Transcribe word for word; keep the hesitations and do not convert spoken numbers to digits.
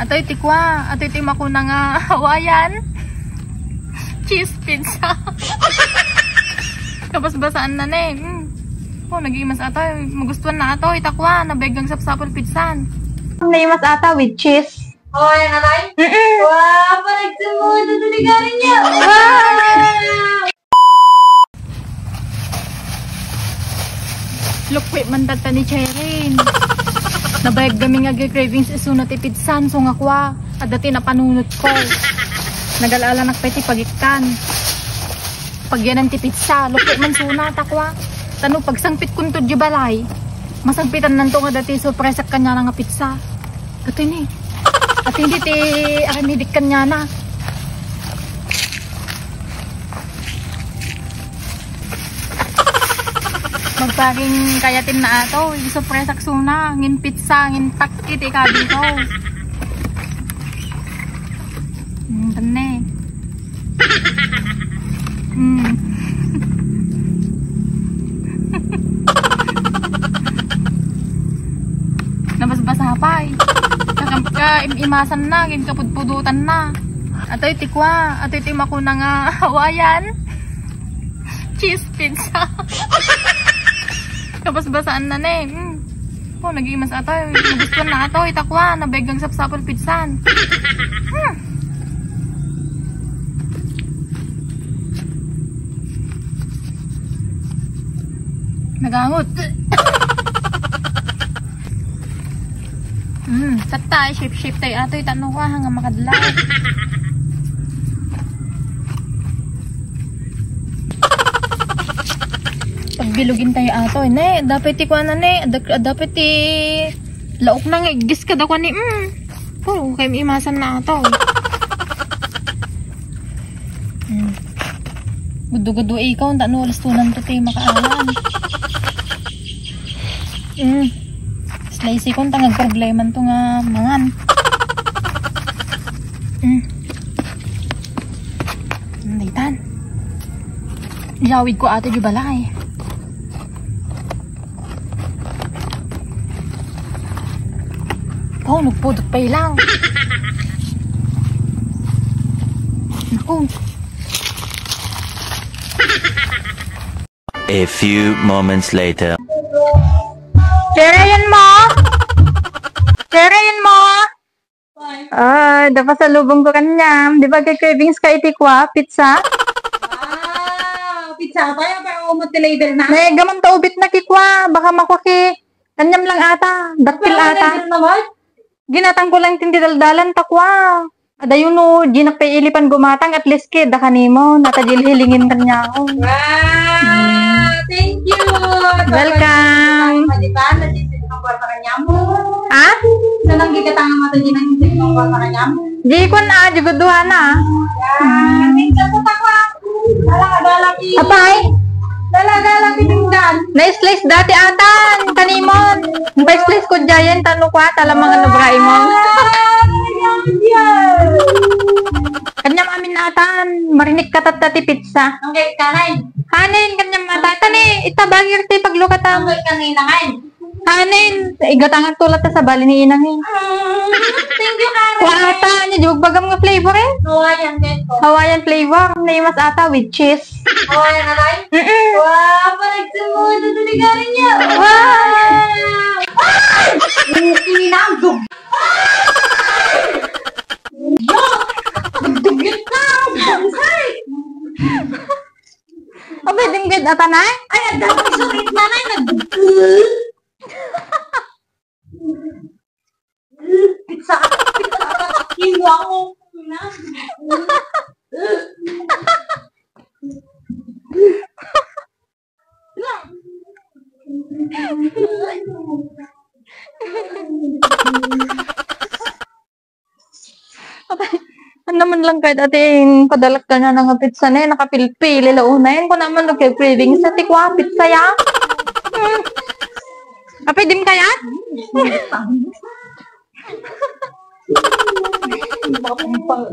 Atoy ti kua, atoy ti makuna nga Hawaiian cheese pizza. Kabasbasaanna ne. Mm. Oh, nag-imas atoy. Magustuhan na atoy, ta kua, nabayagan sapsapul pizza. Naimas ata with cheese. Hawaiian atoy? Mm-mm. Wow, panagtumudo, tuligarin niya. Wow! Lukwi man tatta ni Cherin. Nabayag kami nga agi-cravings isuna ti pizza, so nga kua, adda ti napanunot ko. Nagal-alanak pay ti pagikkan. Pagyanan ti pizza, lukwi man suna, ta kua. Tano, pagsangpit kunto di balay, masangpitan nanto nga dati surpresak kaniana nga pizza. Atoy ni. Atoy ni ti aramidik kaniana. Magparing kayatin na ato, isurpresak suna, ngin pizza, ngin takki ti ikabito. Hmm, tenne. Hmm. Nabasbasa pay. Kakam-, ka-, im-, imasan na, gin kapudpudutan na. Atoy ti kua, atoy ti makuna nga Hawaiian cheese pizza. Kabasbasaan na ne. Hmm. Oh, nag-imas atoy. Magustuhan na atoy, ta kua, nabayagan sapsapul pizza. Hmm. Nagangot. Hmm, tatta, shape-shape tayo atoy, tano ka, nga makadlaw. Pagbilugin tayo ato, ne, dapat ti kuana, ne, dak-, dapat ti laok na nga iggis ka da kuan ni, mm. Puro kay imasan na ato. Mm. Gudu-gudu ikaw, tano, lastunan to ti makaalan. Mm. Slice kon ta nga problema to nga mangan. Mm. Mm, daytan. Iyawid ko ate di balay. Oh, nagpudot pa ilang. Naku. A few moments later. Sir, ayan mo? Sir, ayan mo? Ay, dapat salubong ko kanyam. Di ba kay cravings ka iti kwa? Pizza? Wow! Pizza pa? Yung parang umot ti label na? Naigaman ta ubit na kikwa. Baka makwaki. Kanyam lang ata. Dakpil ata. Label naman? Ginatang ko lang tindi daldalan ta kwa. Adayo no, dinak pay ilipan gumatang, at least kid, da kanimo, nata jilhilingin kaniako. Wow! Thank you! Welcome! Maliban, na jilhilingin ang kwarta kanyamo. Ha? Sa nang gigatang ang mata, di nang jilhilingin ang kwarta kanyamo. Di ko na, di ko duha na. Wow! Thank you sa takwa. Apay? Talaga lang tinunggan. Na-slice dati atan, kanimon. Ang pa-slice ko dyan, tano kwa, talamang ano, bra, imon. Ah, yan, yan. Kanyam amin na atan, marinik ka tatta ti pizza. Ang kay kanay. Hanin, kanyam matatan eh. Itabagir ti paglukatan. Ang kay kanina, kay. Hanin, igatangan to latta sa bali ni inang eh. Ah, thank you, Karen. Kuha ata, anya, di magbagam nga flavor eh. Hawaiian din po. Hawaiian flavor, naimas ata with cheese. Hawaiian na tayo? Mm-mm. Wow, parang sumudo to ni Karen niya. Wow! Wow! Ay! Ang kinang dug-, ay! Yo! Nagdugyot na ang bonsai! Abay, dinggit ata, Nay? Ay, ang dami sulit na, Nay. Nag- Pizza, pizza, kinuha ko. Ano man lang kahit ate, padalak ka na nga pizza na yan, nakapilpili la una yan. Kung naman nagka-cravings na, tikwa, pizza ya. Hmm. Apay, dim kayat? Mapampang.